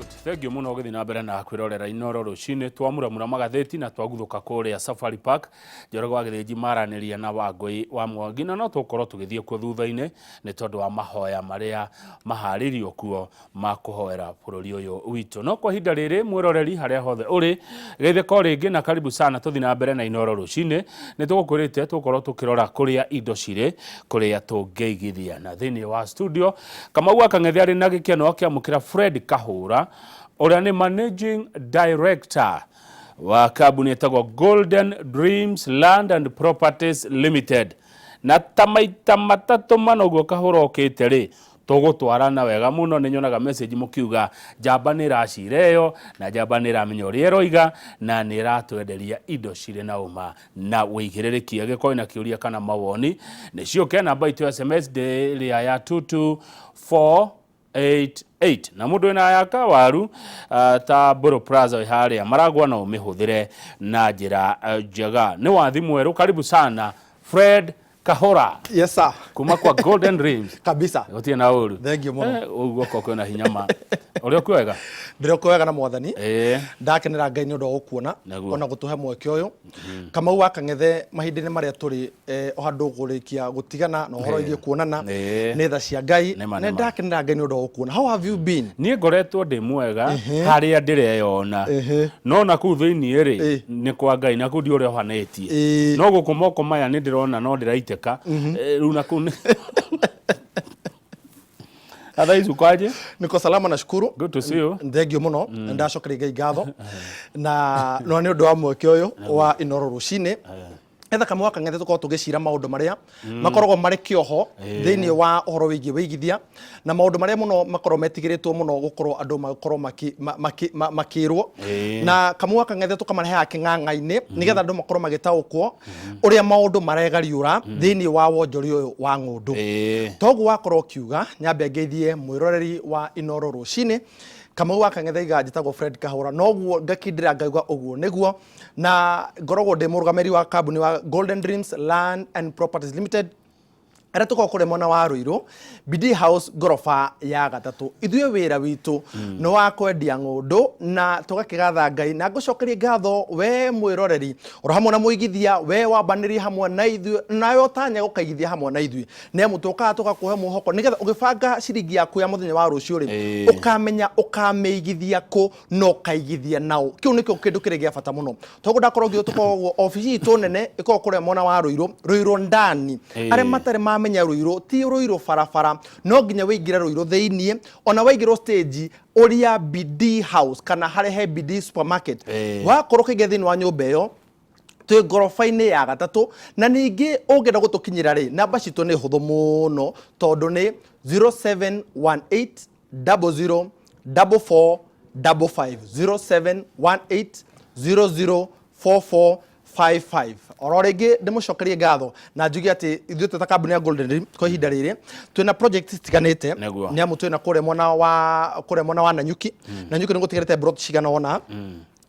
Good. Thank you mũno ũgĩthiĩ na mbere na kwĩrorera Inoro rũcinĩ. Twamuramura magathĩti na twaguthũka kũrĩa Safari Park. Njoroge wa Gĩthĩnji maranĩria na Wangũi wa Mwangi, na no tũgũkorwo tũgĩthiĩ kuo thutha-inĩ nĩ tondũ wa mahoya marĩa maharĩirio kuo ma kũhoera bũrũri ũyũ witũ. No kwa ihinda rĩrĩ, mwĩroreri harĩa hothe ũrĩ, geithĩka o rĩngĩ na karibu sana. Tũthiĩ na mbere na Inoro rũcinĩ. Nĩ tũgũkwĩrĩte tũgũkorwo tũkĩrora kũrĩa indo cirĩ, kũrĩa tũngĩigithia. Na thĩinĩ wa studio, Kamau wa Kang'ethe arĩ na gĩkeno akĩamũkĩra Fred Kahũra, ũrĩa nĩ Managing Director wa kambuni ĩtagwo Golden Dreams Land and Properties Limited. Na ta maita matatũ mana ũguo Kahũra okĩte rĩ, tũgũtwarana wega mũno. Nĩ nyonaga message mũkiuga njamba nĩ ĩracira ĩyo, na njamba nĩ ĩramenya ũrĩa ĩroiga, na nĩ ĩratwenderia indo cirĩ na ũma na wĩigĩrĩrĩki. Angĩkorwo na kĩũria kana mawoni, nĩ ciũke namba itũ ya SMS ndĩ ĩrĩa ya 22488. Na mũndũ wĩna yaka waru ta Mbũrũ Plaza wĩ harĩa Maragwa, no ũmĩhũthĩre na njĩra njega. Nĩ wathi mwerũ. Karibu sana, Fred Kahora. Yes sir. Kuma kwa Golden Dreams. Kabisa. Gũtirĩ na ũru. Thank you mũno. Ũguo kwĩna hinya ma ũrĩa ũkuo wega. Ndĩrĩ wega na Mwathani. Ndakenera Ngai nĩ ũndũ wa gũkuona ona gũtũhe mweke ũyũ. Kamau wa Kang'ethe, mahinda-inĩ marĩa tũrĩ o handũ kũrĩkia gũtigana na ũhoro wĩgiĩ kuonana, nĩ tha cia Ngai. Nĩma, nĩ nĩma. Ndakenera Ngai nĩ ũndũ wa gũkuona. How have you been? Niĩ ngoretwo ndĩ mwega harĩa ndĩreyona, no na kũu thĩiniĩ rĩ, nĩ kwa Ngai, na kũu ndi ũrĩa ũhanĩtie. No gũkũ moko maya nĩ ndĩrona no ndĩraitĩka. Rĩu na kũu nĩ Otherwise uko aje? Niko salama, nashukuru. Good to see you. Thank you mũno. Ndacokeria Ngai ngatho na no nĩ ũndũ wa mweke ũyũ wa Inoro rũcinĩ. Etha Kamau wa Kang'ethe, tũkorwo tũgĩcira maũndũ marĩa makoragwo marĩ kĩoho thĩinĩ wa ũhoro wĩgiĩ wĩigithia, na maũndũ marĩa mũno makoragwo metigĩrĩtwo mũno gũkorwo andũ makorwo makĩrwo. Na Kamau wa Kang'ethe tũkamarehaga kĩng'ang'a-inĩ nĩgetha andũ makorwo magĩtaũkwo ũrĩa maũndũ maregariũra thĩinĩ wa wonjoria ũyũ wa ng'ũndũ. Toguo wakorwo ũkiuga, nyambe ngeithie mwĩroreri wa Inoro rũcinĩ. Kamau wa Kang'ethe iga njĩtagwo Fred Kahũra, noguo ngakindĩra ngauga ũguo nĩguo, na ngoragwo ndĩ mũrũgamĩrĩri wa kambuni wa Golden Dreams Land and Properties Limited, arĩa tũkoragwo kũrĩa mwena wa Ruiru, Bidii House, ngoroba ya gatatũ. Ithuĩ wĩra witũ nĩ wa kwendia ng'ũndũ, na tũgakĩgatha Ngai na ngũcokerie ngatho we mwĩroreri oro hamwe na mũigithia, we wambanĩrie hamwe na ithuĩ, nawe ũtanya gũkaigithia hamwe na ithuĩ, nĩ amu tũkaga tũgakũhe mwĩhoko nĩgetha ũgĩbanga ciringi yaku ya mũthenya wa rũciũ rĩ, ũkamenya ũkamĩigithia kũ na ũkaigithia naũ. Kĩu nĩkĩo kĩndũ kĩrĩa gĩa bata mũno. Toguo ndakorwo ngiuga, tũkoragwo obici itũ nene ĩkoragwo kũrĩa mwena wa Ruiru, Ruiru ndani. Arĩa matarĩ mamenya Ruiru, ti Ruiru barabara, no nginya wĩingĩre Ruiru thĩiniĩ. Ona waingĩrwo stage, ũria Bidii House kana harĩa he Bidii Supermarket. Wakorwo ũkĩingĩra thĩinĩ wa nyũmba ĩyo, twĩ ngoroba-inĩ ya gatatũ. Na ningĩ ũngĩenda gũtũkinyĩra rĩ, namba citũ nĩ hũthũ mũno, tondũ nĩ 0718 00 44 55, 0718 00 44 55. Oro rĩngĩ ndĩmũcokerie ngatho na njuge atĩ ithuĩ twĩ ta kambuni ya Golden Dream, kwa ihinda rĩrĩ twĩna project citiganĩte. Nĩ amu twĩna kũrĩa mwena wa Nanyuki. Nanyuki nĩ gũtigarĩte plot cigana ũna.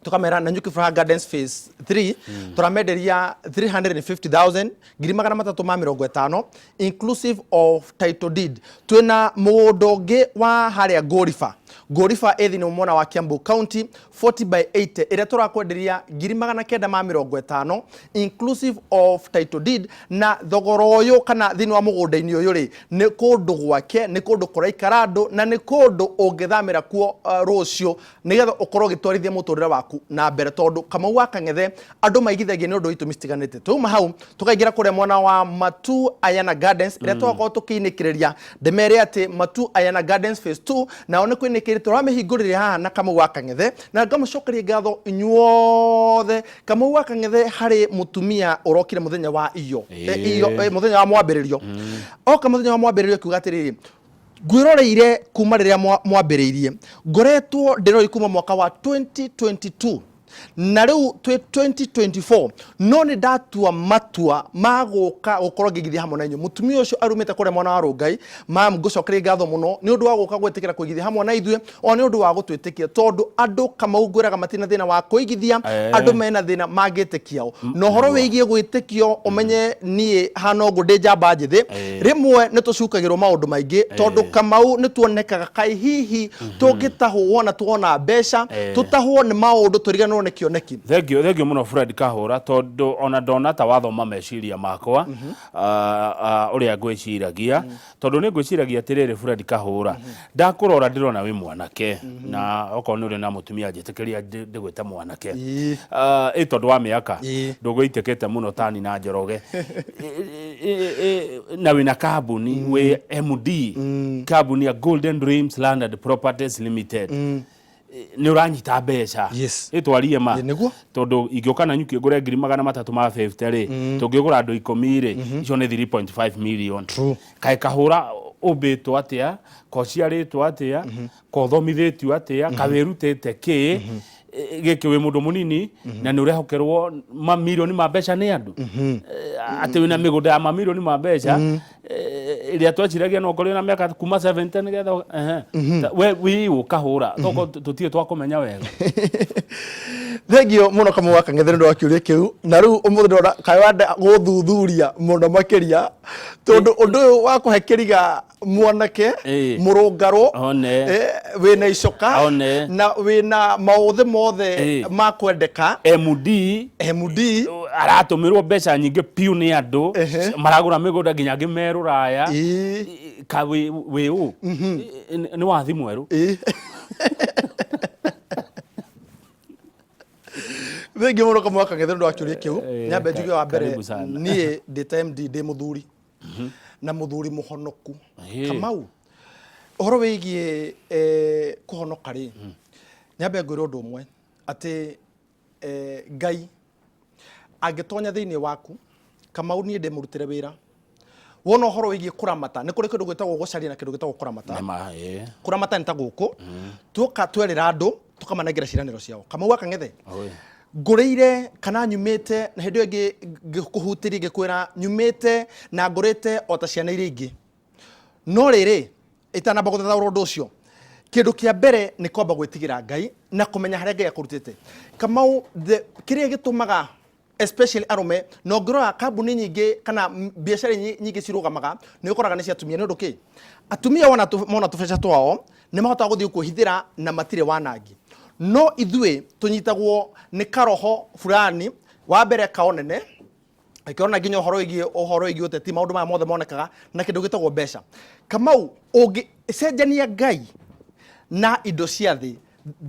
Tukamera Nanyuki Furaha Gardens phase 3 tũramenderia 350,000, 350,000, inclusive of title deed. Twĩna mũgũnda ũngĩ wa harĩa Ngũriba. Ngũriba ĩ thĩinĩ mwena wa Kiambu County, 40 by 80, ĩrĩa tũrakwenderia 950,000, inclusive of title deed. Na thogora ũyũ kana thĩinĩ wa mũgũnda-inĩ ũyũ rĩ, nĩ kũndũ gwake, nĩ kũndũ kũraikara andũ, na nĩ kũndũ ũngĩthamĩra kuo rũciũ nĩgetha ũkorwo ũgĩtwarithia mũtũrĩre waku na mbere, tondũ Kamau wa Kang'ethe, andũ maigithagia nĩ ũndũ wa itũmi citiganĩte. Twauma hau tũkaingĩra kũrĩa mwena wa Matu Ayana Gardens, ĩrĩa tũgakorwo tũkĩinĩkĩrĩria. Ndĩmere atĩ Matu Ayana Gardens phase 2 nao nĩ kwĩnĩkĩrĩria tũramĩhingũrĩria haha na Kamau wa Kang'ethe, na ngamũcokeria ngatho inyuothe. Kamau wa Kang'ethe, harĩ mũtumia ũrokire mũthenya wa iyo, iyo, mũthenya wa mwambĩrĩrio. Oka mũthenya wa mwambĩrĩrio akiuga atĩrĩrĩ, "Ngwĩroreire kuma rĩrĩa mwambĩrĩirie, ngoretwo ndĩroi kuma mwaka wa 2022. Na rĩu twĩ 2024, no nĩ ndatua matua ma gũka gũkorwo ngĩigithia hamwe na inyuĩ. Mũtumia ũcio arumĩte kũrĩa mwena wa Rũngai. Mam, ngũcokeria ngatho mũno nĩ ũndũ wa gũka gwĩtĩkĩra kũigithia hamwe na ithuĩ, o nĩ ũndũ wa gũtwĩtĩkia, tondũ andũ Kamau ngwĩraga matirĩ na thĩna wa kũigithia. Andũ mena thĩna mangĩtĩkia o na ũhoro wĩgiĩ gwĩtĩkio. Ũmenye niĩ hana ũguo ndĩ njamba njĩthĩ, rĩmwe nĩ tũcukagĩrwo maũndũ maingĩ, tondũ Kamau nĩ tuonekaga kaĩ hihi tũngĩtahwo wona tuona mbeca, tũtahwo nĩ maũndũ tũriganĩrwo nĩ kĩoneki. Thengiũ, thengiũ mũno Fred Kahũra, tondũ ona ndona ta wathoma meciria makwa, ũrĩa ngwĩciragia, tondũ nĩ ngwĩciragia atĩrĩrĩ, Fred Kahũra, ndakũrora ndĩrona wĩ mwanake, na okorwo nĩ ũrĩ na mũtumia njĩtĩkĩria ndĩgwĩte mwanake. Ĩ tondũ wa mĩaka ndũgũitĩkĩte mũno tani na Njoroge. Na wĩna kambuni, wĩ MD kambuni ya Golden Dreams Land and Properties Limited, nĩ ũranyita mbeca. Ĩtwarie ma. Ĩ, nĩguo. Tondũ ingĩũka na nyuki ngũre 350,000 rĩ, tũngĩgũra andũ 10 rĩ, icio nĩ 3.5 million. Kaĩ Kahũra ũmbĩtwo atĩa, kociarĩtwo atĩa, kothomithĩtio atĩa, kawĩrutĩte kĩ gĩkĩ wĩ mũndũ mũnini na nĩ ũrehokerwo mamirioni ma mbeca nĩ andũ, atĩ wĩna mĩgũnda ya mamirioni ma mbeca ĩrĩa tweciragia no ũkorwo na mĩaka kuma 70 nĩgetha ehe. We wĩ ũkahũra tokorwo tũtirĩ twakũmenya wega. Thengio mũno Kamau wa Kang'ethe nĩ ũndũ wa kĩũria kĩu. Na rĩu ũmũthĩ ndĩrona kaĩ wenda gũthuthuria mũno makĩria, tondũ ũndũ ũyũ wa kũhe kĩriga mwanake mũrũngarũ, One. Wĩna icoka One. na wĩna maũthĩ mothe ma kwendeka. MD. MD. Aratũmĩrwo mbeca nyingĩ piũ nĩ andũ, maragũra mĩgũnda nginya angĩ me rũraya. Ka wĩ wĩ ũ nĩ wathi mwerũ. Thengiũ mũno Kamau wa Kang'ethe nĩ ũndũ wa kĩũria kĩu. Nyambe njuge wa mbere, Karibu sana. niĩ ndĩ ta MD ndĩ mũthuri na mũthuri mũhonoku. Kamau, ũhoro wĩgiĩ kũhonoka rĩ, nyambe ngwĩre ũndũ ũmwe atĩ Ngai angĩtonya thĩinĩ waku, Kamau, niĩ ndĩmũrutĩre wĩra. Wona ũhoro wĩgiĩ kũramata, nĩ kũrĩ kĩndũ gĩtagwo gũcaria na kĩndũ gĩtagwo kũramata. Nĩma, ĩĩ. Kũramata nĩ ta gũkũ tuoka twerĩra andũ tũkamanengera ciĩranĩro ciao. Kamau wa Kang'ethe, Oi. ngũrĩire kana nyumĩte na hĩndĩ ĩyo ĩngĩ ngĩkũhutĩria ngĩkwĩra nyumĩte na ngũrĩte o ta ciana iria ingĩ. No rĩrĩ, itanamba gũthathaũra ũndũ ũcio, kĩndũ kĩa mbere nĩ kwamba gwĩtigĩra Ngai na kũmenya harĩa Ngai akũrutĩte. Kamau, kĩrĩa gĩtũmaga especially arũme, na ũngĩrora kambuni nyingĩ kana biacara nyingĩ cirũgamaga, nĩ ũkoraga nĩ cia atumia. Nĩ ũndũ kĩ? Atumia wona mona tũbeca twao nĩ mahotaga gũthiĩ kwĩhithĩra na matirĩ wanangi. No ithuĩ tũnyitagwo nĩ karoho fulani, wa mbere kaonene ĩkĩona nginya ũhoro wĩgiĩ ũteti, maũndũ maya mothe monekaga na kĩndũ gĩtagwo mbeca. Kamau, ũngĩcenjania Ngai na indo cia thĩ,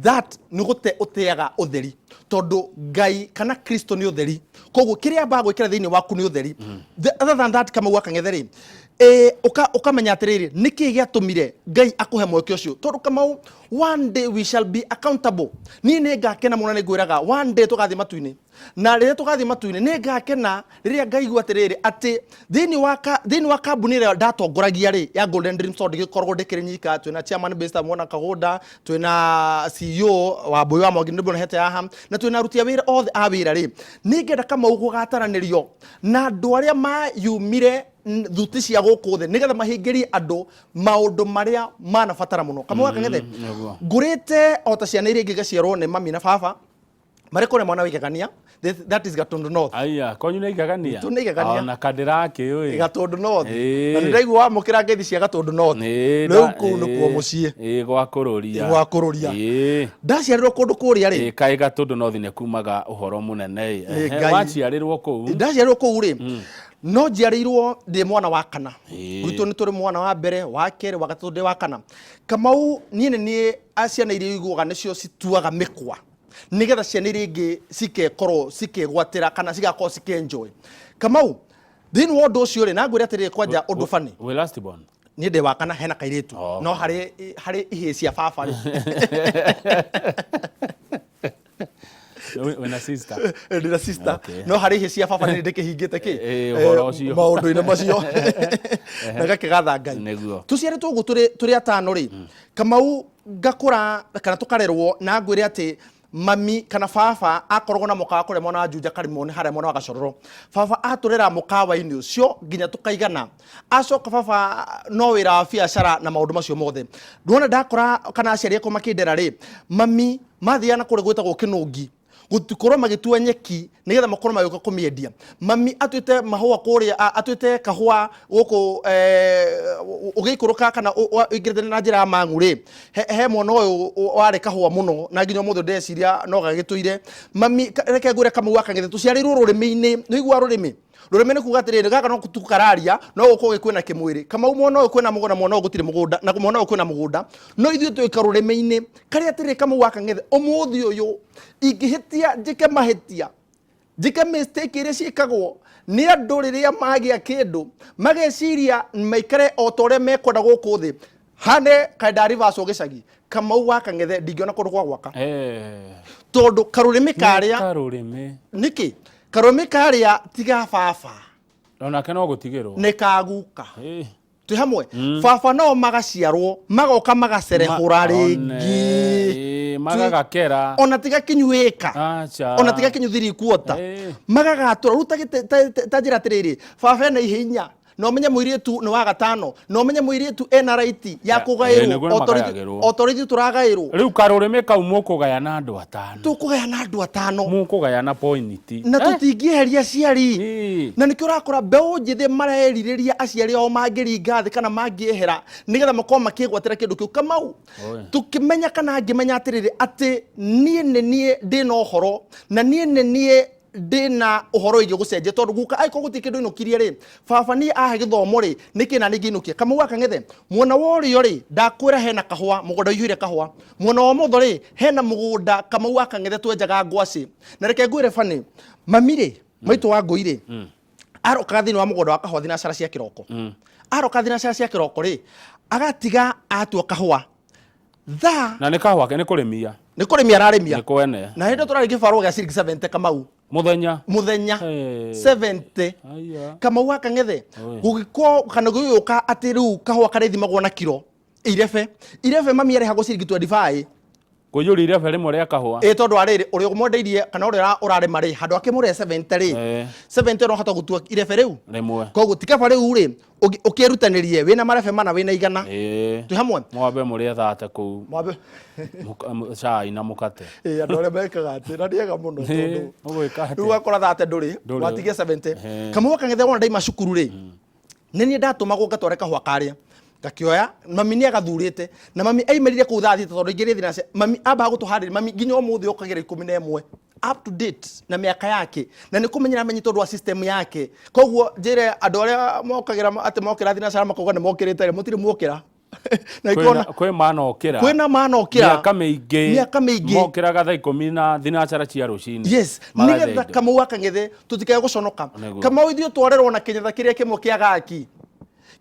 that nĩ gũte ũteaga ũtheri, tondũ Ngai kana Kristo nĩ ũtheri. Koguo kĩrĩa ambaga gwĩkĩra thĩinĩ waku nĩ ũtheri. Other than that, Kamau wa Kang'ethe rĩ, ũkamenya atĩrĩrĩ, nĩkĩ gĩatũmire Ngai akũhe mweke ũcio? Tondũ Kamau, one day we shall be accountable. Niĩ nĩ ngakena mũno, nĩ ngwĩraga one day tũgathiĩ matu-inĩ, na rĩrĩa tũgathiĩ matu-inĩ nĩ ngakena rĩrĩa ngaigua atĩrĩrĩ atĩ thĩinĩ wa kambuni ĩrĩa ndatongoragia rĩ ya Golden Dreams, tondũ ndĩgĩkoragwo ndĩkĩrĩ nyika, twĩna chairman Mr. Mwana Kagũnda, twĩna CEO wa Mbũi wa Mwangi nĩndĩmuonete haha, na twĩna aruti a wĩra othe a wĩra rĩ, nĩ ngenda Kamau gũgataranĩrio na andũ arĩa mayumire thuti cia gũkũ thĩ nĩgetha mahingĩrie andũ maũndũ marĩa manabatara mũno. Kamau wa Kang'ethe, ngũrĩte o ta ciana iria ingĩ, igaciarwo nĩ mami na baba marĩ kũrĩa mwana wa Igegania. That is Gatundu North. Aya, kwanyu nĩ Igegania? Gwitũ nĩ Igegania. Ona kandĩrakĩũĩ. Gatundu North. Na nĩ ndaigua wamũkĩra ngeithi cia Gatundu North. Rĩu kũu nĩkuo mũciĩ. Ĩĩ, gwa kũrũria. Gwa kũrũria. Ndaciarĩrwo kũndũ kũrĩa rĩ. Ĩĩ, kaĩ Gatundu North nĩ kumaga ũhoro mũnene ĩ. Ĩĩ, Ngai. Waciarĩrwo kũu? Ndaciarĩrwo kũu rĩ, no njiarĩirwo ndĩ mwana wa kana. Gwitũ nĩ tũrĩ mwana wa mbere, wa kerĩ, wa gatatũ, ndĩ wa kana. Kamau, niĩ nĩ niĩ ciana iria iguaga nĩcio cituaga mĩkwa nĩgetha ciana iria ingĩ cikekorwo cikegwatĩra kana cigakorwo cikenjoy. Kamau, thĩinĩ wa ũndũ ũcio rĩ, na ngwĩre atĩrĩrĩ, kwanja ũndũ bani. Wĩ last born? Niĩ ndĩ wa kana, hena kairĩtu. No harĩ ihĩĩ cia baba rĩ. Wĩna sister? Ndĩna sister. No harĩ ihĩĩ cia baba nĩ ndĩkĩhingĩte kĩ Ũhoro ũcio. Maũndũ-inĩ macio na gakĩgatha Ngai. Tũciarĩtwo ũguo tũrĩ atano rĩ, Kamau, ngakũra kana tũkarerwo na ngwĩre atĩ Mami kana baba akoragwo na mũkawa kũrĩa mwena wa Juja Karimũ, nĩ harĩa mwena wa Gacororo. Baba atũrera mũkawa-inĩ ũcio nginya tũkaigana. Acoka baba no wĩra wa biacara na maũndũ macio mothe. Ndwona ndakora kana aciari akwa makĩndera rĩ, mami mathiaga na kũrĩa gwĩtagwo Kĩnũngi gũtikorwo magĩtua nyeki nĩgetha makorwo magĩũka kũmĩendia. Mami atuĩte mahũa kũrĩa, atuĩte kahũa gũkũ, ũgĩikũrũka kana ũingĩrĩte na njĩra ya Mang'u rĩ, he mwena ũyũ warĩ kahũa mũno na nginya ũmũthĩ ndĩreciria no gagĩtũire. Mami, reke ngwĩre Kamau wa Kang'ethe, tũciarĩirwo rũrĩmĩ-inĩ, nĩ ũiguaga rũrĩmĩ? Rũrĩmĩ nĩ kuga atĩrĩrĩ, gaka no tu kararia, no gũkũ kwĩna kĩmwĩrĩ. Kamau mwena ũyũ kwĩna mũgũnda, mwena ũyũ gũtirĩ mũgũnda, na mwena ũyũ kwĩna mũgũnda, no ithuĩ twĩ karũrĩmĩ-inĩ karĩa atĩrĩrĩ, Kamau wa Kang'ethe, ũmũthĩ ũyũ ingĩhĩtia njĩke mahĩtia, njĩke mistake iria ciĩkagwo nĩ andũ rĩrĩa magĩa kĩndũ mageciria maikare o ta ũrĩa mekwenda gũkũ thĩ, hane kaenda reverse gĩcagi. Kamau wa Kang'ethe ndingĩona kũndũ gwa gwaka, tondũ karũrĩmĩ karĩa karũrĩmĩ. Nĩkĩ karũrĩmĩ karĩa tiga baba? Onake no gũtigĩrwo. Nĩ kaguka. Twĩ hamwe. Baba nao magaciarwo magoka magacerehũra rĩngĩ. Magagakera. Ona tiga kinyu ĩka. Acha. Ona tiga kinyu thiri kuota. Magagatũra rĩu ta njĩra atĩrĩrĩ, baba ena ihĩ 4 na ũmenye mũirĩtu nĩ wa gatano, na ũmenye mũirĩtu ena right ya kũgaĩrwo. Nĩguo o ta ũrĩa nĩmakayagĩrwo. O ta ũrĩa ithuĩ tũragaĩrwo. Rĩu karũrĩmĩ kau mũkũgaya na andũ 5. Tũkũgaya na andũ 5. Mũkũgaya na point. Na tũtingĩeheria aciari. Na nĩkĩo ũrakora mbeũ njĩthĩ marerirĩria aciari ao mangĩringa thĩ kana mangĩehera nĩgetha makorwo makĩgwatĩra kĩndũ kĩu. Kamau, tũkĩmenya kana ngĩmenya atĩrĩrĩ, atĩ niĩ nĩ niĩ ndĩna ũhoro na niĩ nĩ niĩ ndĩna ũhoro wĩgiĩ gũcenjia, tondũ guka angĩkorwo gũtirĩ kĩndũ ainũkirie rĩ, baba niĩ ahe gĩthomo rĩ, nĩkĩ na ningĩ inũkia? Kamau wa Kang'ethe, mwena wa ũrĩo rĩ, ndakwĩra hena kahũa, mũgũnda ũihũire kahũa. Mwena wa ũmotho rĩ, hena mũgũnda Kamau wa Kang'ethe twenjaga ngwacĩ. Na reke ngwĩre bani, mami rĩ, maitũ wa ngũi rĩ, arokaga thĩinĩ wa mũgũnda wa kahũa thinacara cia kĩroko. Aroka thinacara cia kĩroko rĩ, agatiga atua kahũa thaa. Na nĩ kahũa ke nĩ kũrĩmia. Nĩ kũrĩmia ararĩmia. Nĩ kwene. Na hĩndĩ tũrarĩ kĩbarũa gĩa ciringi 70, Kamau. Mũthenya. Mũthenya. Hey. 70. Aya. Kamau wa Kang'ethe, Oi. gũgĩkorwo kana gũgĩũka atĩ rĩu kahũa karĩthimagwo na kiro, irebe irebe, mami arĩhagwo ciringi 25. Kũiyũria irebe rĩmwe rĩa kahũa. Ĩ, tondũ wa rĩrĩ, ũrĩa ũmwendeirie kana ũrĩa ũrarĩma rĩ, handũ akĩmũrĩhe 70 rĩ, 70 no hota gũtua irebe rĩu rĩmwe. Koguo ti kaba rĩu rĩ, ũkĩrutanĩrie wĩna marebe 4, wĩna 100. Twĩ hamwe. Mwambe mũrĩe thate kũu. Mwambe. Cai na mũkate. Ĩ, andũ arĩa mekaga atĩ na nĩega mũno, tondũ Ũgwĩka atĩa? Rĩu wakora thate ndũrĩ. Ndũrĩ. Watigia 70. Eh. Kamau wa Kang'ethe, wona ndaima cukuru rĩ, nĩ niĩ ndatũmagwo ngatware kahũa karĩa ngakĩoya. Mami nĩ agathurĩte na mami aimĩrire kũu thaa 6, tondũ ingĩrĩ thinaca mami ambaga gũtũharĩria. Mami nginya ũmũthĩ okagĩra 11 up to date na mĩaka yake, na nĩ kũmenyera amenyi tondũ wa system yake. Koguo njĩre andũ arĩa mokagĩra atĩ mokĩra thinacara makauga nĩ mokĩrĩte rĩ, mũtirĩ muokĩra na ikona. Kwĩ manokĩra. Kwĩna manokĩra. Mĩaka mĩingĩ. Mĩaka mĩingĩ. Mokĩraga thaa 10 na thinacara cia rũcinĩ. Yes. Magathe Nĩgetha indo. Kamau wa Kang'ethe tũtikae gũconoka. Nĩguo. Kamau, ithuĩ twarerwo na kĩnyatha kĩrĩa kĩmwe kĩa gaki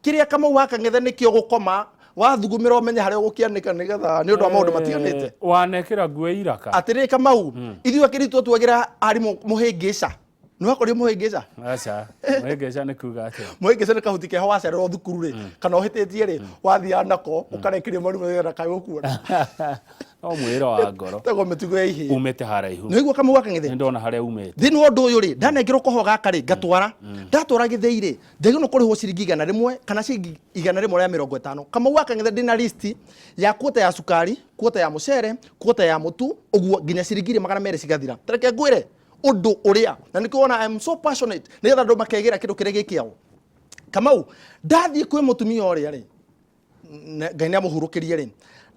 kĩrĩa, Kamau wa Kang'ethe, nĩkĩo gũkoma wathugumĩra ũmenye harĩa ũgũkĩanĩka, nĩgetha nĩ ũndũ wa maũndũ matiganĩte. Wanekĩra nguo iraka. Atĩrĩrĩ Kamau, ithuĩ akĩritwo tuagĩra arimũ mũhĩngĩca. Nĩ wakorio mũhĩngĩca? Aca, mũhĩngĩca nĩ kuga atĩa? Mũhĩngĩca nĩ kahuti keho wacererwo thukuru rĩ, kana ũhĩtĩtie rĩ, wathiaga nako ũkarekeria mwarimũ nĩgetha ndakae gũkuona. No mwĩra wa ngoro. Tego mĩtugo ya ihĩĩ. Umĩte haraihu. Nĩ waigua, Kamau wa Kang'ethe? Nĩ ndona harĩa umĩte. Thĩinĩ wa ũndũ ũyũ rĩ, ndanengerwo kahũa gaka rĩ, ngatwara, ndatwara gĩthĩi rĩ, njagĩrĩirwo nĩ kũrĩhwo ciringi 100 kana ciringi 150. Kamau wa Kang'ethe, ndĩna listi ya kuota ya cukari, kuota ya mũcere, kuota ya mũtu, ũguo nginya ciringi iria 200 cigathira. Ta reke ngwĩre ũndũ ũrĩa na nĩkĩo wona I am so passionate, nĩgetha andũ makegĩra kĩndũ kĩrĩa gĩ kĩao. Kamau, ndathiĩ kwĩ mũtumia ũrĩa rĩ, Ngai nĩ amũhurũkĩrie rĩ,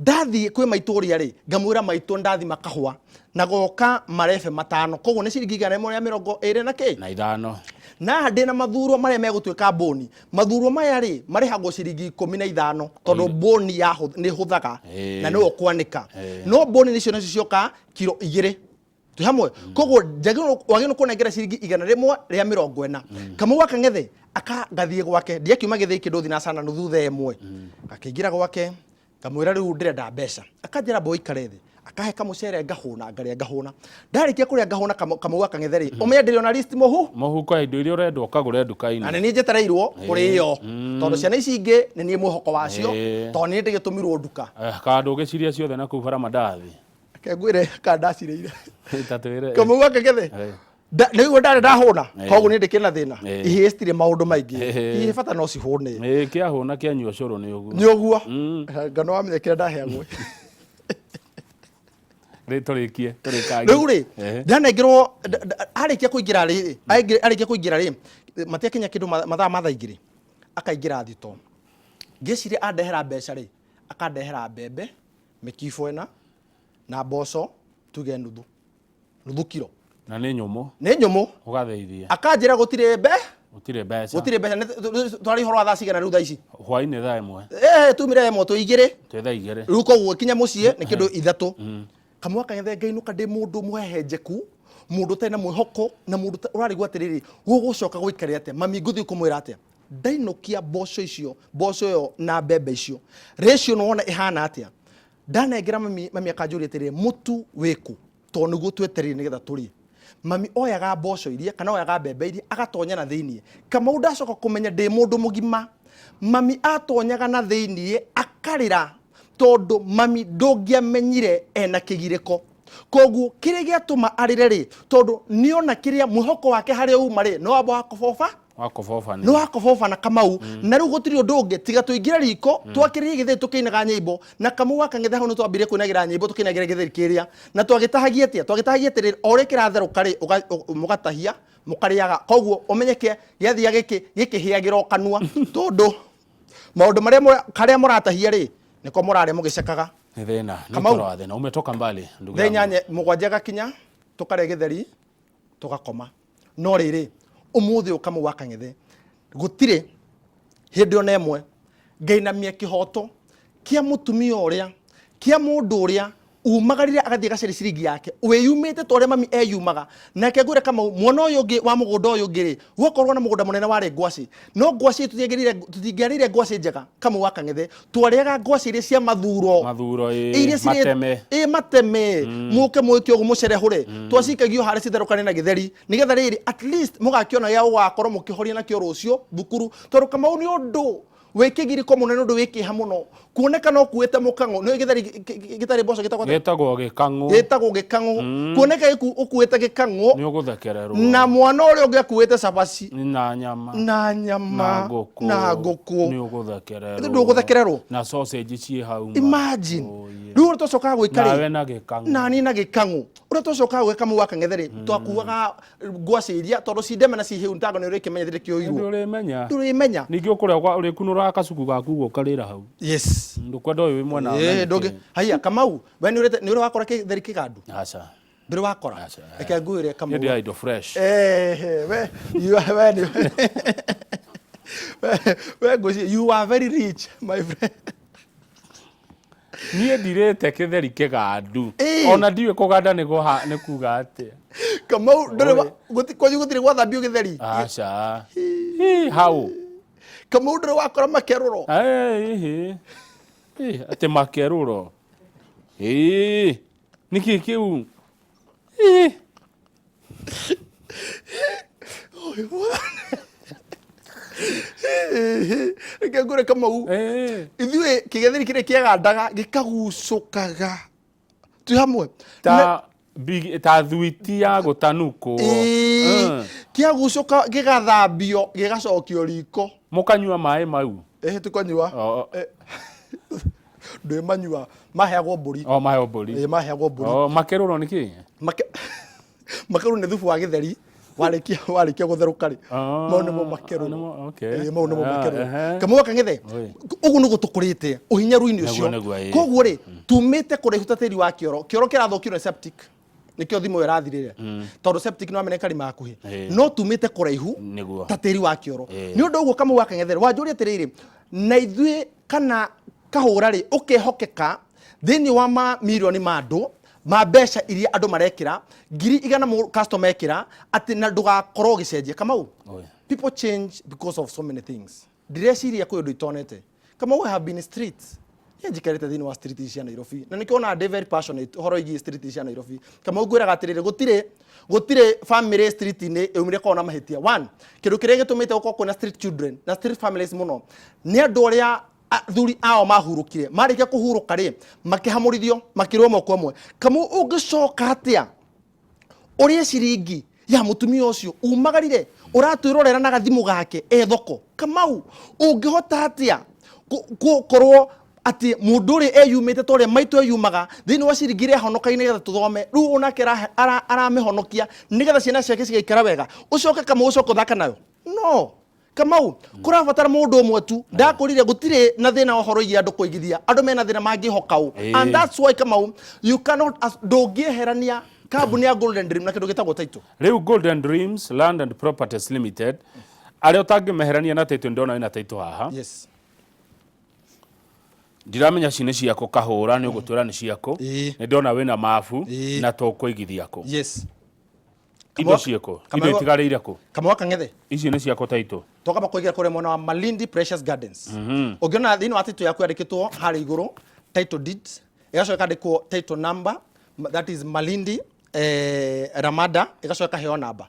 ndathiĩ kwĩ maitũ ũrĩa rĩ, ngamwĩra, "Maitũ, ndathima kahũa na goka marebe 5, koguo nĩ ciringi 125 na kĩ?" Na ithano. Na haha ndĩna mathurwo marĩa megũtuĩka mbũni. Mathurwo maya rĩ, marĩhagwo ciringi 15, tondũ mbũni nĩ hũthaga na nĩwe ũkwanĩka. No mbũni nĩcio nacio cioka kiro 2. Twĩ hamwe? Koguo wagĩrĩirwo kũnengera ciringi 140. Kamau wa Kang'ethe, aka ngathiĩ gwake, ndiakiuma gĩthĩi kĩndũ thinacara na nuthu, thaa 1 ngakĩingĩra gwake, ngamwĩra, "Rĩu ndĩrenda mbeca." Akanjĩra, "Mbo ikare thĩ." Akahe kamũcere, ngahũna, ngarĩa ngahũna. Ndarĩkia kũrĩa ngahũna, Kamau wa Kang'ethe rĩ, ũmenye ndĩrĩ ona list mũhu Mũhuko ya indo iria ũrendwo ũkagũre na nduka-inĩ. Nĩ niĩ njetereirwo kũrĩo, tondũ ciana ici ingĩ nĩ niĩ mwĩhoko wacio, tondũ nĩ ndĩgĩtũmirwo nduka. Kana ndũgĩciria ciothe na kũu bara mandathi. Reke ngwĩre kana ndacirĩire. Ta twĩre. Kamau wa Kang'ethe, nĩguo ndarĩ ndahũna, koguo nĩ ndĩkĩrĩ na thĩna. Ihĩĩ citirĩ maũndũ maingĩ, ihĩĩ bata no cihũne. Ĩĩ, kĩahũna kĩanyua ũcũrũ nĩ ũguo. Nĩ ũguo. Ngano wamenya kĩrĩa ndaheagwo. Rĩ tũrĩkie, tũrĩkangie. Rĩu rĩ, ndanengerwo arĩkia kũingĩra rĩ, arĩkia kũingĩra rĩ, matiakinya kĩndũ mathaa ma thaa 2, akaingĩra thito. Ngĩciria andehera mbeca rĩ, akandehera mbembe, mĩkibũ ĩna, na mboco tuge nuthu, nuthu kiro. Na nĩ nyũmũ. Nĩ nyũmũ. Ũgathĩithia. Akanjĩra gũtirĩ mbe. Gũtirĩ mbeca. Gũtirĩ mbeca. Twarĩ ũhoro wa thaa cigana rĩu thaa ici? Hwainĩ thaa 1. Tumire 1 twĩ 2. Twĩ thaa 2. Rĩu koguo kinya mũciĩ nĩ kĩndũ 3. Kamau akang'ethe ngainũka ndĩ mũndũ mũhehenjeku, mũndũ ũtarĩ na mwĩhoko, na mũndũ ũrarigwo atĩrĩrĩ, gũgũcoka gũikare atĩa? Mami ngũthiĩ kũmwĩra atĩa? Ndainũkia mboco icio, mboco ĩyo na mbembe icio, ratio nĩ wona ĩhana atĩa? Ndanengera mami, mami akanjũria atĩrĩrĩ, mũtu wĩkũ? Tondũ nĩguo twetereire nĩgetha tũrĩe. Mami oyaga mboco iria kana oyaga mbembe iria agatonya na thĩiniĩ. Kamau ndacoka kũmenya ndĩ mũndũ mũgima, mami atonyaga na thĩiniĩ akarĩra tondũ mami ndũngĩamenyire ena kĩgirĩko. Koguo kĩrĩa gĩatũma arĩre rĩ, tondũ nĩona kĩrĩa mwĩhoko wake harĩa uma rĩ, nĩ wamba wa kũboba Wakoboba nĩ wakoboba na Kamau. Na rĩu gũtirĩ ũndũ ũngĩ tiga tũingĩre riko twakĩrĩrie gĩtheri tũkĩinaga nyĩmbo. Na Kamau wa Kang'ethe hau nĩ twambire kũinagĩra nyĩmbo tũkĩinagĩra gĩtheri kĩrĩa. Na twagĩtahagia atĩa? Twagĩtahagia atĩrĩrĩ, o ũrĩa kĩratherũka rĩ, mũgatahia mũkarĩaga. Koguo ũmenye gĩathia gĩkĩ gĩkĩhĩagĩra o kanua, tondũ maũndũ marĩa karĩa mũratahia rĩ, nĩko mũrarĩa mũgĩcekaga. Nĩ thĩna, nĩ Kamau. ũtũro wa thĩna. Umetoka mbali ndugu Thaa yangu. 8 7 gakinya tũkarĩa gĩtheri tũgakoma. No rĩrĩ, ũmũthĩ ũyũ Kamau wa Kang'ethe, gũtirĩ hĩndĩ ona ĩmwe ngainamia kĩhoto kĩa mũtumia ũrĩa, kĩa mũndũ ũrĩa umagarire agathiĩ agacaria ciringi yake, wĩyumĩte ta ũrĩa mami eyumaga. Nake ngwĩre Kamau, mwana ũyũ ũngĩ wa mũgũnda ũyũ ũngĩ rĩ, gwakorwo na mũgũnda mũnene warĩ ngwacĩ, no ngwacĩ tũtingĩarĩire ngwacĩ njega Kamau wa Kang'ethe, twarĩaga ngwacĩ iria cia mathuro. Mathuro, ĩĩ, Iria cirĩ mateme. Ĩĩ, mateme. Mũke mwĩke ũguo mũcerehũre. Twacikagio harĩa citherũkane na gĩtheri, nĩgetha rĩrĩ at least mũgakĩona gĩa gũgakorwo mũkĩhoria nakĩo rũciũ thukuru, tondũ Kamau nĩ ũndũ wĩ kĩgirĩko mũno, nĩ ũndũ wĩ kĩeha mũno kuoneka no kuĩte mũkang'ũ. Nĩ gĩtheri gĩtarĩ mboco gĩtagwo atĩa? Gĩtagwo gĩkang'ũ. Gĩtagwo gĩkang'ũ. Kuoneka ũkuĩte gĩkang'ũ, Nĩ ũgũthekererwo. Na mwana ũrĩa ũngĩ akuĩte cabaci na nyama, na nyama, na ngũkũ, na ngũkũ, nĩ ũgũthekererwo. Ndũgũthekererwo. Na sausage ciĩ hau ma. Imagine. Oh, yeah. Rĩu ũrĩa twacokaga gwĩka rĩ, Nawe na gĩkang'ũ. Nani na gĩkang'ũ. Ũrĩa twacokaga gwĩka Kamau wa Kang'ethe rĩ, twakuaga ngwacĩ iria tondũ ci ndeme na ci hĩu, ntango nĩ ũrĩkĩmenya thĩrĩ kĩoirwo. Ndũrĩmenya. Ndũrĩmenya. Ningĩ ũkũrĩa ũrĩkunũraga kacuku gaku ũguo ũkarĩra hau. Yes. Ndũkwenda ũyũ wĩ mwena wa Ĩĩ, na ndũngĩ. nĩkĩ. Haiya Kamau, we nĩ ũrĩ nĩ ũrĩ wakora kĩtheri kĩgandu? Aca. Ndũrĩ wakora? Aca. Reke ngwĩre Kamau. Niĩ ndĩ indo fresh. We, you are, we, nĩ- we, we ngwĩciria, you are very rich, my friend. Niĩ ndirĩte kĩtheri kĩgandu. Ĩĩ. Ona ndiũĩ kũganda nĩ nĩ kuga atĩa. Kamau, ndũrĩ kwanyu gũtirĩ gwathambio gĩtheri? Aca. Ĩ, hau. Kamau, ndũrĩ wakora makerũro? Ĩ, ĩ, atĩ makerũro. Ĩ, nĩkĩ kĩu? Ĩ. Reke ngwĩre Kamau, ithuĩ kĩgetheri kĩrĩa kĩagandaga gĩkagucũkaga twĩ hamwe. Ta ta thwiti ya gũtanukwo. Ĩĩ, kĩagucũka gĩgathambio gĩgacokio riko. Mũkanyua maĩ mau? Ĩhĩ, tũkanyua. Oh. Ndwĩmanyua, maheagwo mbũri. Oh, maheo mbũri. Ĩĩ, maheagwo mbũri. Oh, makerũro nĩ kĩ? Makerũro nĩ thubu wa gĩtheri warĩkia gũtherũka rĩ. Oh, Mau nĩmo makerũro. Nĩmo, okay. Ĩĩ, mau nĩmo Ah, makerũro. ehe. Kamau Kang'ethe, Oi. ũguo nĩguo tũkũrĩte ũhinyaru-inĩ ũcio. Nĩguo, nĩguo, ĩĩ. Koguo rĩ, tumĩte kũraihu ta tĩri wa kĩoro. Kĩoro kĩrathũkio nĩ septic. Nĩkĩo thimũ ĩyo ĩrathirire. Tondũ septic nĩ wamenya karima hakuhĩ. No tumĩte kũraihu ta tĩri wa kĩoro. Nĩ ũndũ ũguo Kamau wa Kang'ethe, wanjũria atĩrĩrĩ, na ithuĩ kana kahũra rĩ, ũkehokeka thĩinĩ wa ma mirioni ma andũ, ma mbeca iria andũ marekĩra, 100,000 customer ekĩra, atĩ na ndũgakorwo ũgĩcenjia. Kamau, Oi. people change because of so many things. Ndireciria kwĩ ũndũ itonete. Kamau, I have been street. Niĩ njikarĩte thĩinĩ wa street ici cia Nairobi. Na nĩkĩo wonaga ndĩ very passionate ũhoro wĩgiĩ street ici cia Nairobi. Kamau, ngwĩraga atĩrĩrĩ, gũtirĩ family street-inĩ ĩumire korwo na mahĩtia. One, kĩndũ kĩrĩa gĩtũmĩte gũkorwo kwĩna street children na street families mũno nĩ andũ arĩa Athuri ao mahurũkire, marĩkia kũhurũka rĩ, makĩhamũrithio, makĩrwo ĩmwe kwa ĩmwe. Kamau, ũngĩcoka atĩa ũrĩe ciringi ya mũtumia ũcio umagarire ũratwĩrorera na gathimũ gake e thoko? Kamau, ũngĩhota atĩa gũkorwo atĩ mũndũ ũrĩa eyumĩte ta ũrĩa maitũ eyumaga thĩinĩ wa ciringi iria ahonokagia nĩgetha tũthome, rĩu onake aramĩhonokia nĩgetha ciana ciake cigaikara wega, ũcoke, Kamau, ũcoke ũthaka nayo? No Kamau, kũrabatara mũndũ ũmwe tu. Ndakũrire gũtirĩ na thĩna wa ũhoro wĩgiĩ andũ kũigithia, andũ mena thĩna mangĩhoka ũ. And that's why, Kamau, you cannot ndũngĩeherania kambuni ya Golden Dream na kĩndũ gĩtagwo title. Rĩu Golden Dreams Land and Properties Limited, arĩa ũtangĩmeherania na title, ndona ĩna title haha. Ndiramenya ci nĩ ciakũ, kahũra nĩ ũgũtwĩra nĩ ciakũ. Nĩ ndona wĩna mabu. Na tũkũigithia kũ? Indo ciĩkũ? Indo itigarĩire kũ? Kamau Kang'ethe. Ici nĩ ciakũ title? Twakamba kũigĩra kũrĩa mwena wa Malindi Precious Gardens. Ũngĩona thĩinĩ wa title yaku yandĩkĩtwo harĩa igũrũ title deed, ĩgacoka ĩkandĩkwo title number, that is Malindi Ramada, ĩgacoka ĩkaheo namba.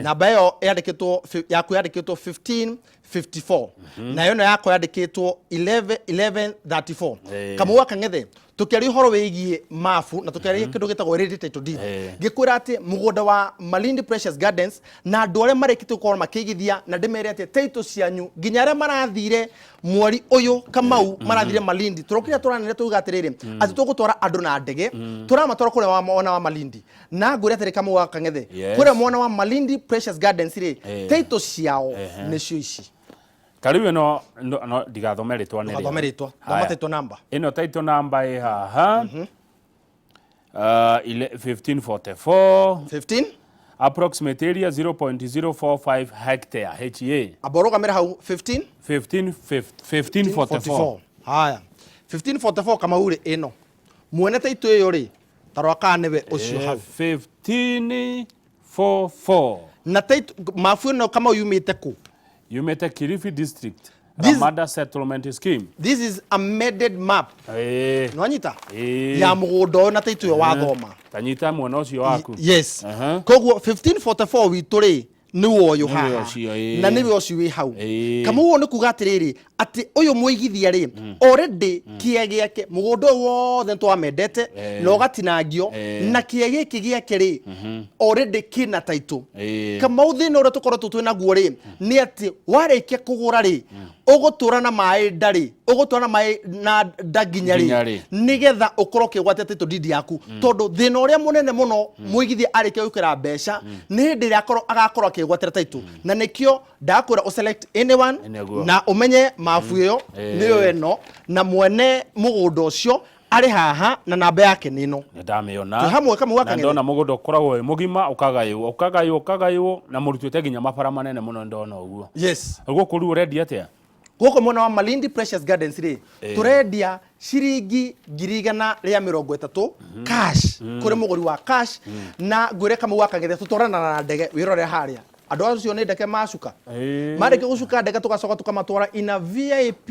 Namba ĩyo yandĩkĩtwo yaku yandĩkĩtwo 1554, nayo ĩno yakwa yandĩkĩtwo 11 1134. Kamau wa Kang'ethe, tũkĩaria ũhoro wĩgiĩ mabu na tũkĩaria kĩndũ gĩtagwo ready title deed, ngĩkwĩra atĩ mũgũnda wa Malindi Precious Gardens na andũ arĩa marĩkĩtie gũkorwo makĩigithia, na ndĩmere atĩ title cianyu, nginya arĩa marathire mweri ũyũ, Kamau, marathire Malindi, tũrokire tũranĩre tuga atĩrĩrĩ atĩ tũgũtwara andũ na ndege, tũramatwara kũrĩa wa mwena wa Malindi, na ngwĩre atĩrĩ, Kamau wa Kang'ethe, kũrĩa mwena wa Malindi Precious Gardens rĩ, title ciao nĩcio ici. Ta rĩu ĩno no ndigathome rĩtwa nĩ Ndũgathome rĩtwa, thoma Haya. title number. Ĩno title number ĩ haha 1544. 15 Approximate area 0.045 hectare, HA. Amba ũrũgamĩre hau, 15 15 1544. Haya, 1544, Kamau rĩ, ĩno mwene title ĩyo rĩ, tarora kana nĩwe ũcio hau. 1544. Na title mabu ĩno, Kamau, yumĩte kũ? Yumĩte Kilifi District, Ramada Settlement Scheme. This is amended map. Nĩwanyita? Ĩĩ. Ya mũgũnda ũyũ na title ĩyo wathoma. Tanyita mwena ũcio waku. Yes. Koguo 1544 witũ rĩ, nĩwe ũyũ Nĩwe haha. ũcio, ĩĩ. Na nĩwe ũcio wĩ hau. Kamau, ũyũ nĩ kuga atĩrĩrĩ, atĩ ũyũ mũigithia rĩ, already kĩea gĩake, mũgũnda ũyũ wothe nĩtwamendete na ũgatinangio, na kĩea gĩkĩ gĩake rĩ, already kĩna title. Kamau, thĩna ũrĩa tũkoretwo twĩ naguo rĩ, nĩ atĩ warĩkia kũgũra rĩ, ũgũtũra na maĩ nda rĩ, ũgũtũra na maĩ na nda nginya Nginya rĩ rĩ. Nĩgetha ũkorwo ũkĩgwatia title deed yaku, tondũ thĩna ũrĩa mũnene mũno mũigithia arĩkia gwĩkĩra mbeca nĩ hĩndĩ ĩrĩa agakorwo akĩgwatĩra title, na nĩkĩo ndakwĩra ũselect anyone. Nĩguo. Na ũmenye mabu ĩyo nĩyo ĩno, na mwene mũgũnda ũcio arĩ haha na namba yake nĩ ĩno. Nĩ ndamĩona. Twĩ hamwe, Kamau wa Na Kang'ethe. ndona mũgũnda ũkoragwo wĩ mũgima, ũkagaywo, ũkagaywo, ũkagaywo, na mũrutĩte nginya mabara manene mũno, ndona ũguo. Gũkũ rĩu ũrendia atĩa? Gũkũ mwena wa Malindi Precious Gardens rĩ, tũrendia ciringi 130,000 cash kũrĩ mũgũri wa cash. Na ngwĩre, Kamau wa Kang'ethe, tũtwarana na ndege. Wĩrore harĩa, andũ acio nĩ ndege macuka. Marĩkia gũcuka ndege, tũgacoka tũkamatwara in a VIP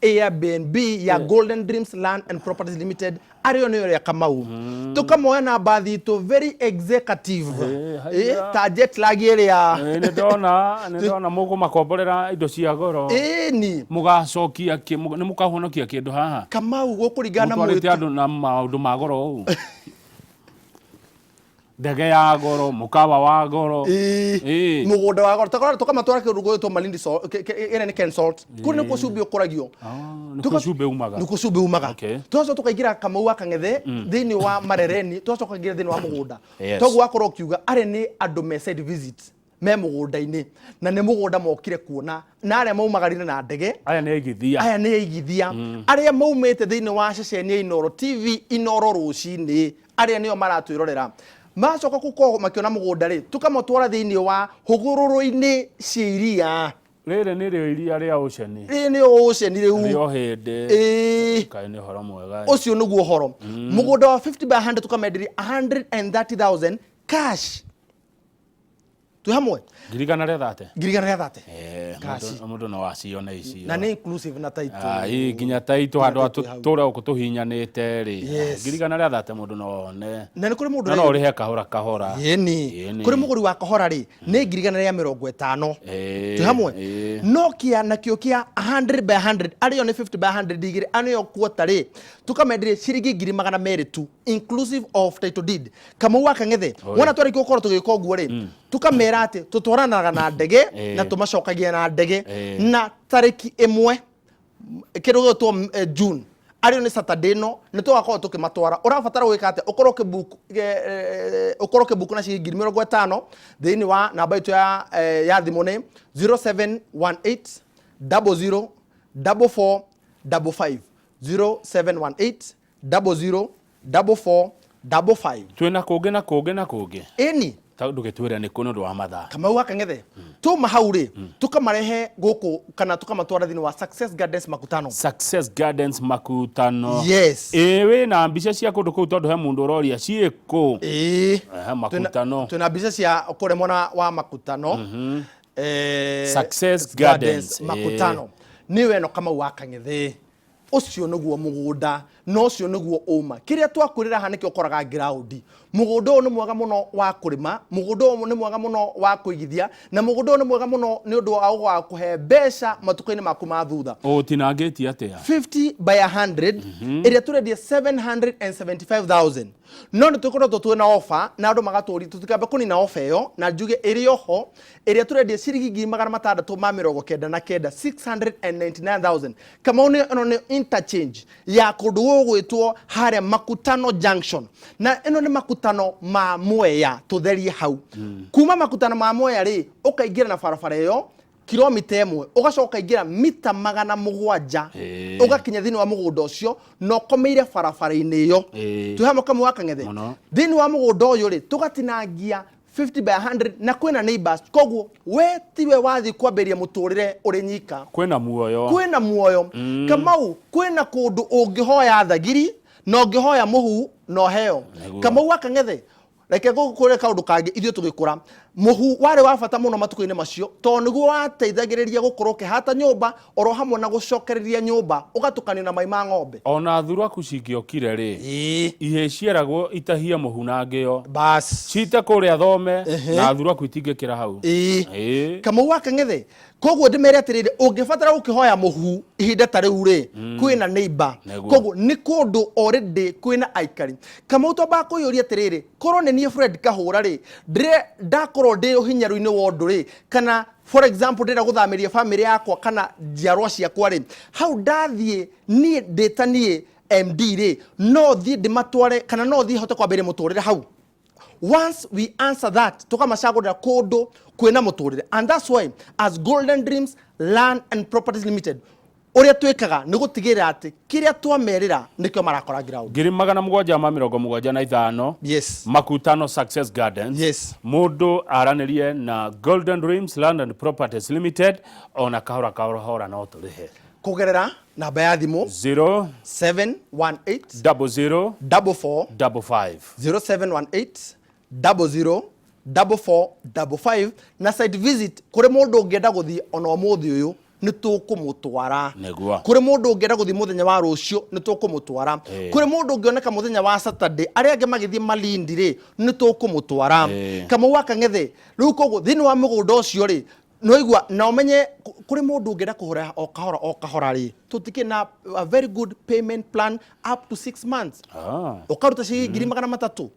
Airbnb ya Golden Dreams Land and Properties Limited, arĩo nĩyo rĩa Kamau. Tũkamoya na mbathi itũ very executive. Haiya. Ta jet lag ĩrĩa. Nĩ ndona mũkũmakomborera indo cia goro. Ĩni. Mũgacokia nĩ mũkahonokia kĩndũ haha? Kamau, gũkũringana na mũtwarĩte mwĩtĩ andũ na maũndũ ma goro ũũ, ndege ya goro, mũkawa wa goro. Mũgũnda wa goro. Tũkamatwara kĩndũ gwĩtwo Malindi Salt, ĩrĩa nĩ Ken Salt. Kũu nĩkuo cumbĩ ũkũragio. Ah, nĩkuo cumbĩ umaga. Nĩkuo cumbĩ umaga. Tũgacoka tũkaingĩra, Kamau wa Kang'ethe, thĩinĩ wa Marereni, tũgacoka tũkaingĩra thĩinĩ wa mũgũnda. Toguo wakorwo ũkiuga arĩ nĩ andũ me site visit me mũgũnda-inĩ, na nĩ mũgũnda mokire kuona, na arĩa maumagarire na ndege. Aya nĩ aigithia. Aya nĩ aigithia arĩa maumĩte thĩinĩ wa ceceni ya Inooro TV, Inooro Rũcinĩ, arĩa nĩo maratwĩrorera. Macoka gũkorwo makĩona mũgũnda rĩ, tũkamatwara thĩinĩ wa hũgũrũrũ-inĩ cia iria. Rĩrĩ nĩrĩo iria rĩa Ocean. Rĩrĩ nĩ ocean rĩu. Rĩa Ũhĩndĩ. Kaĩ nĩ ũhoro mwega. Ũcio nĩguo ũhoro. Mũgũnda wa 50 by 100 tũkamenderia 130,000 cash. Twĩ hamwe. 130. 130. Eh, Kaci. Mũndũ no acione icio. Na nĩ inclusive na title. Ai, nginya taitũ handũ ha Title hau. tũre gũkũ tũhinyanĩte rĩ. 130 mũndũ no one. Na nĩ kũrĩ mũndũ Na no ũrĩhe kahora kahora. Ĩni. Ĩni. Kũrĩ mũgũri wa kahora rĩ, nĩ 150,000. Twĩ hamwe. No kĩa nakĩo kĩa 100 by 100, arĩo nĩ 50 by 100 igĩrĩ, arĩo quarter rĩ, tũkamenderia ciringi 200,000 tu, inclusive of title deed. Kamau wa Kang'ethe, wona twarĩkia gũkorwo tũgĩka ũguo rĩ, tũkamera atĩ tũtwaranaga na ndege na tũmacokagia na ndege. Na tarĩki 1 kĩndũ gĩgwĩtwo June, arĩo nĩ Saturday ĩno, nĩ tũgakorwo tũkĩmatwara. Ũrabatara gwĩka atĩa? Ũkorwo ũkĩbook, ũkorwo ũkĩbook na ciringi 50,000 thĩinĩ wa namba itũ ya thimũ nĩ 0718 00 44 55, 0718 00 44 55. Twĩna kũngĩ na kũngĩ na kũngĩ. Ĩni. Ndũgĩtwĩre nĩ kũ nĩ ũndũ wa mathaa. Kamau wa Kang'ethe, tuma hau rĩ, tũkamarehe gũkũ kana tũkamatwara thĩinĩ wa Success Gardens Makutano. Success Gardens Makutano. Yes. Ĩ wĩna mbica cia kũndũ kũu tondũ he mũndũ ũroria ciĩkũ? Ĩĩ. Makutano. Twĩna mbica cia kũrĩa mwena wa Makutano. Success Gardens. Makutano. Nĩyo ĩno Kamau wa Kang'ethe. Ũcio nĩguo mũgũnda na ũcio nĩguo ũma. Kĩrĩa twakwĩrĩra haha nĩkĩo ũkoraga ground. Mũgũnda ũyũ nĩ mwega mũno wa kũrĩma, mũgũnda ũyũ nĩ mwega mũno wa kũigithia, na mũgũnda ũyũ nĩ mwega mũno nĩ ũndũ wa gũgakũhe mbeca matukũ-inĩ maku ma thutha. Ũtinangĩtie atĩa? 50 by 100 ĩrĩa tũrendia 775,000. No nĩ tũkoretwo twĩna offer na andũ magatũria tũtikambe kũnina offer ĩyo, na njuge ĩrĩ oho ĩrĩa tũrendia ciringi 699,000, 699,000. Kamau nĩ ĩno nĩ interchange ya kũndũ gũgwĩtwo harĩa Makutano Junction, na ĩno nĩ Makutano ma Mwea, tũtherie hau. Kuma Makutano ma Mwea rĩ, ũkaingĩra na barabara ĩyo kilomita 1, ũgacoka ũkaingĩra mita 700, ũgakinya thĩinĩ wa mũgũnda ũcio na ũkomeire barabara-inĩ ĩyo. Twĩ hamwe Kamau wa Kang'ethe? Thĩinĩ wa mũgũnda ũyũ rĩ, tũgatinangia 50 by 100 na kwĩna neighbors, koguo we tiwe wathiĩ kwambĩrĩria mũtũrĩre ũrĩ nyika. Kwĩna muoyo. Kwĩna muoyo. Kamau, kwĩna kũndũ ũngĩhoya thagiri na ũngĩhoya mũhu na ũheo. Kamau wa Kang'ethe, reke ngũkwĩre kaũndũ kangĩ. Ithuĩ tũgĩkũra, mũhu warĩ wa bata mũno matukũ-inĩ macio, tondũ nĩguo wateithagĩrĩria gũkorwo ũkĩhata nyũmba oro hamwe na gũcokereria nyũmba, ũgatukanio na mai ma ng'ombe. Ona thuraku cingĩokire rĩ, ihĩĩ cieragwo itahie mũhu na ngĩo. Bas. Cite kũrĩa thome na thuraku itingĩkĩra hau. Kamau wa Kang'ethe, koguo ndĩmere atĩrĩrĩ, ũngĩbatara gũkĩhoya mũhu ihinda ta rĩu rĩ, kwĩna neighbor. Koguo nĩ kũndũ already kwĩna aikari. Kamau, twambaga kwĩyũria atĩrĩrĩ, korwo nĩ niĩ Fred Kahũra rĩ, ndakorwo ndĩ ũhinyaru-inĩ wa ũndũ rĩ, kana for example ndĩrenda gũthamĩria family yakwa kana njiarwa ciakwa rĩ, hau ndathiĩ niĩ ndĩ ta niĩ MD rĩ, no thiĩ ndĩmatware kana no thiĩ hote kwambĩrĩria mũtũrĩre hau? Once we answer that, tukamacagũrĩra kũndũ kwĩna mũtũrĩre. And that's why as Golden Dreams Land and Properties Limited, ũrĩa twĩkaga nĩ gũtigĩrĩra atĩ kĩrĩa twamerĩra nĩkĩo marakora ground. 775. Yes. Makutano Success Gardens. Yes. Mũndũ aranĩrie na Golden Dreams Land and Properties Limited, ona kahora kahora no tũrĩhe kũgerera namba ya thimũ 0 718 00 44 55. 0718 00 44 55. Na site visit, kũrĩ mũndũ ũngĩenda gũthiĩ ona ũmũthĩ ũyũ, nĩ tũkũmũtwara. Nĩguo. Kũrĩ mũndũ ũngĩenda gũthiĩ mũthenya wa rũciũ, nĩ tũkũmũtwara. Kũrĩ mũndũ ũngĩoneka mũthenya wa Saturday, arĩa angĩ magĩthiĩ Malindi rĩ, nĩ tũkũmũtwara. Kamau wa Kang'ethe, rĩu koguo thĩinĩ wa mũgũnda ũcio rĩ, nĩwaigua na ũmenye kũrĩ mũndũ ũngĩenda kũhũra o kahora o kahora rĩ, tũtikĩ na a very good payment plan up to 6 months. Ũkaruta ciringi 300,000,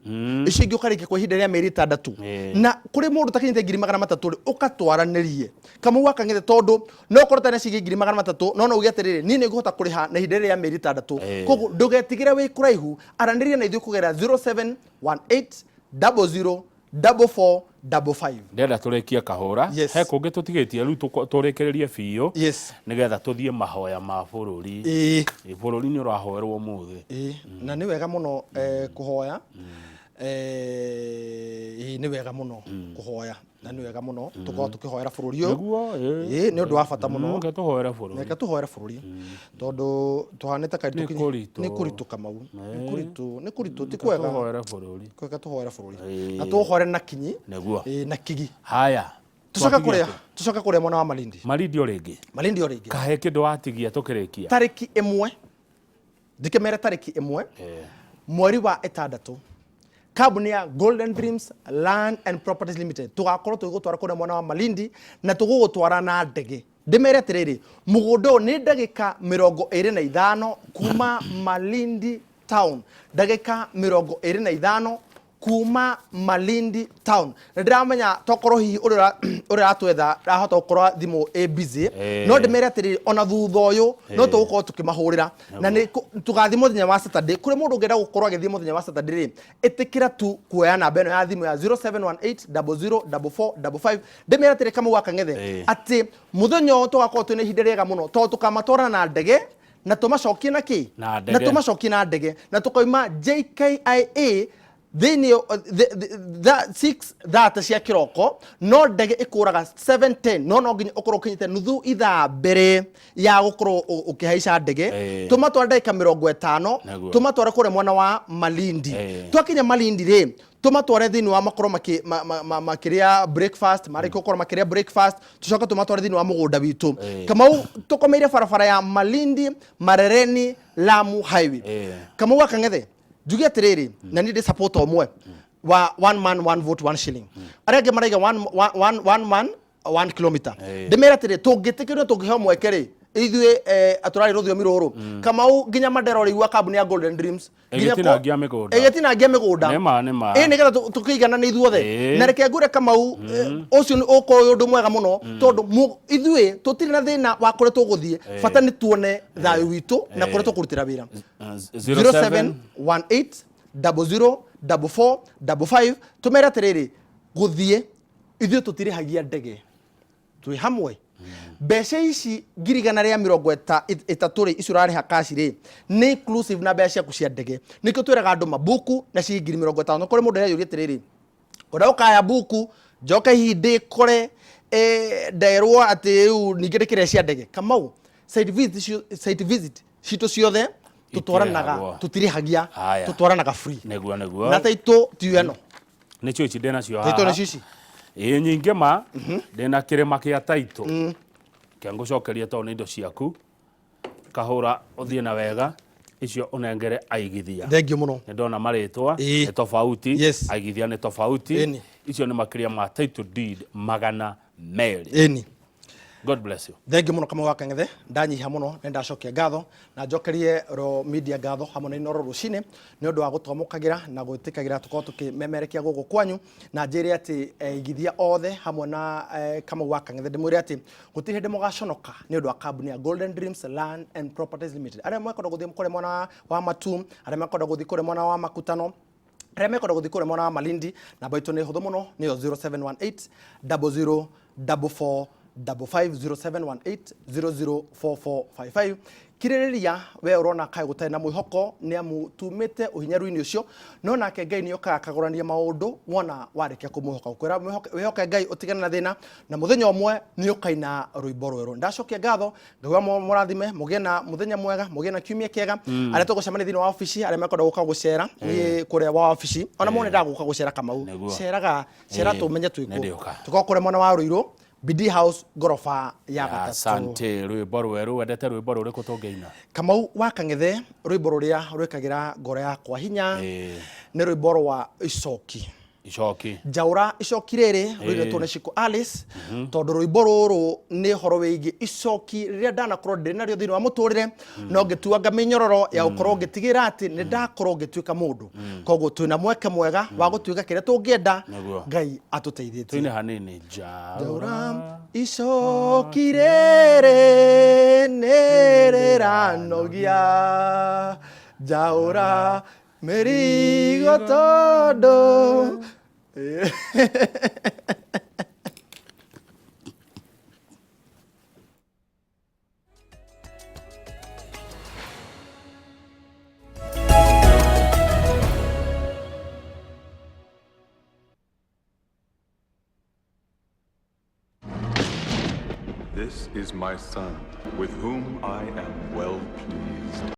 icio ingĩ ũkarĩkia kwa ihinda rĩa mĩeri 6. Na kũrĩ mũndũ ũtakinyĩte 300,000 rĩ, ũgatwaranĩrie Kamau wa Kang'ethe, tondũ no ũkorwo ũtarĩ na ciringi 300,000, no no uge atĩrĩrĩ, niĩ nĩ ngũhota kũrĩha na ihinda rĩrĩ rĩa mĩeri 6. Koguo ndũgetigĩre wĩ kũraihu, aranĩria na ithuĩ kũgerera 0718 00 44 55. Ndĩrenda tũrĩkie kahũra. Yes. He kũngĩ tũtigĩtie rĩu tũrĩkĩrĩrie biũ Yes. nĩgetha tũthiĩ mahoya ma bũrũri. Bũrũri nĩ ũrahoerwo ũmũthĩ. Ĩĩ, na nĩ wega mũno kũhoya. Ĩĩ nĩ wega mũno kũhoya na nĩ wega mũno tũkorwo tũkĩhoera bũrũri ũyũ. Nĩguo, ĩĩ. Ĩĩ, nĩ ũndũ wa bata mũno. Reke tũhoere bũrũri. Reke tũhoere bũrũri tondũ tũhanĩte kaĩ Nĩ kũritũ. Nĩ kũritũ Kamau, nĩ kũritũ, nĩ kũritũ, ti Reke kwega. Tũhoere bũrũri. Reke tũhoere bũrũri Ĩĩ. na tũhoere na kinyi. Nĩguo. Ĩĩ, na kigi. Haya. Tũcoke Twatigia kũrĩa atĩa? Tũcoke kũrĩa mwena wa Malindi. Malindi o rĩngĩ. Malindi o rĩngĩ. Kahe kĩndũ watigia tũkĩrĩkia. Tarĩki 1, ndikĩmere, tarĩki 1 mweri wa 6, kambuni ya Golden Dreams Land and Properties Limited tũgakorwo tũgĩgũtwara kũrĩa mwena wa Malindi na tũgũgũtwara na ndege. Ndĩmere atĩrĩrĩ, mũgũnda ũyũ nĩ ndagĩka 25 kuma Malindi town, ndagĩka 25 kuma Malindi town. Na ndĩramenya tokorwo hihi ũrĩa ũratwetha rahota gũkorwo thimũ ĩ busy, no ndĩmere atĩrĩrĩ, ona thutha ũyũ no tũgũkorwo tũkĩmahũrĩra na nĩ tũgathiĩ mũthenya wa Saturday. Kũrĩ mũndũ ũngĩenda gũkorwo agĩthiĩ mũthenya wa Saturday rĩ, ĩtĩkĩra tu kuoya namba ĩno ya thimũ ya 0718004455. Ndĩmere atĩrĩ, Kamau wa Kang'ethe, atĩ mũthenya ũyũ tũgakorwo twĩna ihinda rĩega mũno tondũ tũkamatwara na ndege na tũmacokie na kĩ? Na ndege. Na tũmacokie na ndege na tũkauma JKIA thĩinĩ 6:30 cia kĩroko, no ndege ĩkũraga 7:10, no nginya ũkorwo ũkinyĩte nuthu ithaa mbere ya gũkorwo ũkĩhaica ndege. Tũmatware ndagĩka 50. Nĩguo. Tũmatware kũrĩa mwena wa Malindi. Twakinya Malindi rĩ, tũmatware thĩinĩ wa makorwo makĩrĩa breakfast. Marĩkia gũkorwo makĩrĩa breakfast, tũcoke tũmatware thĩinĩ wa mũgũnda witũ. Kamau, tũkomeire barabara ya Malindi Marereni Lamu Highway. Kamau wa Kang'ethe, njuge atĩrĩrĩ, na niĩ ndĩ supporter ũmwe wa one man one vote one shilling. Arĩa angĩ maraiga one, one, one, one man one kilometer. Ndĩmere atĩrĩ, tũngĩtĩkĩrio, tũngĩheo mweke rĩ, ithuĩ tũrarĩ rũthiomi rũrũ, Kamau, nginya Mandera ũrĩigua kambuni ya Golden Dreams nginya Ĩgĩtinangia mĩgũnda. Ĩgĩtinangia mĩgũnda. Nĩma, nĩma. Ĩ, nĩgetha tũkĩiganane ithuothe. Na reke ngwĩre Kamau, ũcio nĩ ũkorwo wĩ ũndũ mwega mũno tondũ ithuĩ tũtirĩ na thĩna wa kũrĩa tũgũthiĩ, bata nĩ tuone thayũ witũ na kũrĩa tũkũrutĩra wĩra. 07 0718 00 44 55. Tũmere atĩrĩrĩ, gũthiĩ ithuĩ tũtirĩhagia ndege, twĩ hamwe. Mbeca ici 130,000 rĩ, icio ũrarĩha cash rĩ, nĩ inclusive na mbeca ciaku cia ndege. Nĩkĩo twĩraga andũ mabuku na ciringi 50,000. Kũrĩ mũndũ areyũria atĩrĩrĩ, ũrĩa ũkaya buku njoke hihi ndĩkore nderwo atĩ rĩu ningĩ ndĩkĩrĩa cia ndege. Kamau, site visit site visit citũ ciothe tũtwaranaga Itirĩhagwo. Tũtirĩhagia. Haya. Tũtwaranaga free. Nĩguo, nĩguo. Na taitũ tiyo ĩno. Nĩcio ici ndĩ nacio Taitũ haha. nĩcio ici. Ĩĩ, nyingĩ ma ndĩna kĩrĩma kĩa taitũ kĩa ngũcokeria tondũ nĩ indo ciaku. Kahũra ũthiĩ na wega, icio ũnengere aigithia. Thengiũ mũno. Nĩ ndona marĩtwa nĩ tofauti. Aigithia nĩ tofauti. Icio nĩ makĩria ma title deed 200. God bless you. Thengiũ mũno, Kamau wa Kang'ethe. Ndanyiha mũno nĩ ndacokia ngatho na njokerie Ro Media ngatho hamwe na Inoro rũcinĩ nĩ ũndũ wa gũtwamũkagĩra na gwĩtĩkagĩra tũkorwo tũkĩmemerekia gũkũ kwanyu. Na njĩre atĩ aigithia othe hamwe na Kamau wa Kang'ethe, ndĩmwĩre atĩ gũtirĩ hĩndĩ mũgaconoka nĩ ũndũ wa kambuni ya Golden Dreams Land and Properties Limited. Arĩa mekwenda gũthiĩ kũrĩa mwena wa Matu, arĩa mekwenda gũthiĩ kũrĩa mwena wa Makutano, arĩa mekwenda gũthiĩ kũrĩa mwena wa Malindi, namba itũ nĩ hũthũ mũno, nĩyo 0718 00 44 55, 0718 004455. Kirĩrĩria we ũrona kaĩ gũtarĩ na mwĩhoko, nĩ amu tumĩte ũhinyaru-inĩ ũcio, no nake Ngai nĩ okaga akagũrania maũndũ wona warĩkia kũmwĩhoka. Gũkwĩra wĩhoke Ngai, ũtigane na thĩna, na mũthenya ũmwe nĩ ũkaina rwĩmbo rwerũ. Ndacokia ngatho, Ngai wa mũrathime, mũgĩe na mũthenya mwega, mũgĩe na kiumia kĩega. Arĩa tũgũcemania thĩinĩ wa obici, arĩa mekwenda gũka gũcera niĩ kũrĩa wa obici, ona mo nĩ gũka gũcera Kamau. Ceraga cera, tũmenye twĩkũ. Nĩndĩũka. Tũkorwo kũrĩa mwena wa Ruiru, Bidii House, ngoroba ya gatatũ. Asante. Rwĩmbo rwerũ, wendete rwĩmbo rũrĩkũ tũngĩina? Kamau wa Kang'ethe, rwĩmbo rũrĩa rwĩkagĩra ngoro yakwa hinya nĩ rwĩmbo rwa Icoki. Icoki. Njaũra icoki rĩrĩ rũirĩtwo nĩ Shiko Alice, tondũ rwĩmbo rũrũ nĩ ũhoro wĩgiĩ icoki rĩrĩa ndanakorwo ndĩ narĩo thĩinĩ wa mũtũrĩre, no ngĩtuanga mĩnyororo ya gũkorwo ngĩtigĩra atĩ nĩ ndakorwo ngĩtuĩka mũndũ. Koguo twĩna mweke mwega wa gũtuĩka kĩrĩa tũngĩenda. Nĩguo. Ngai atũteithĩtie. Tũine hanini, njaũra. Njaũra icoki rĩrĩ nĩ rĩranogia, njaũra mĩrigo tondũ. This is my son, with whom I am well pleased.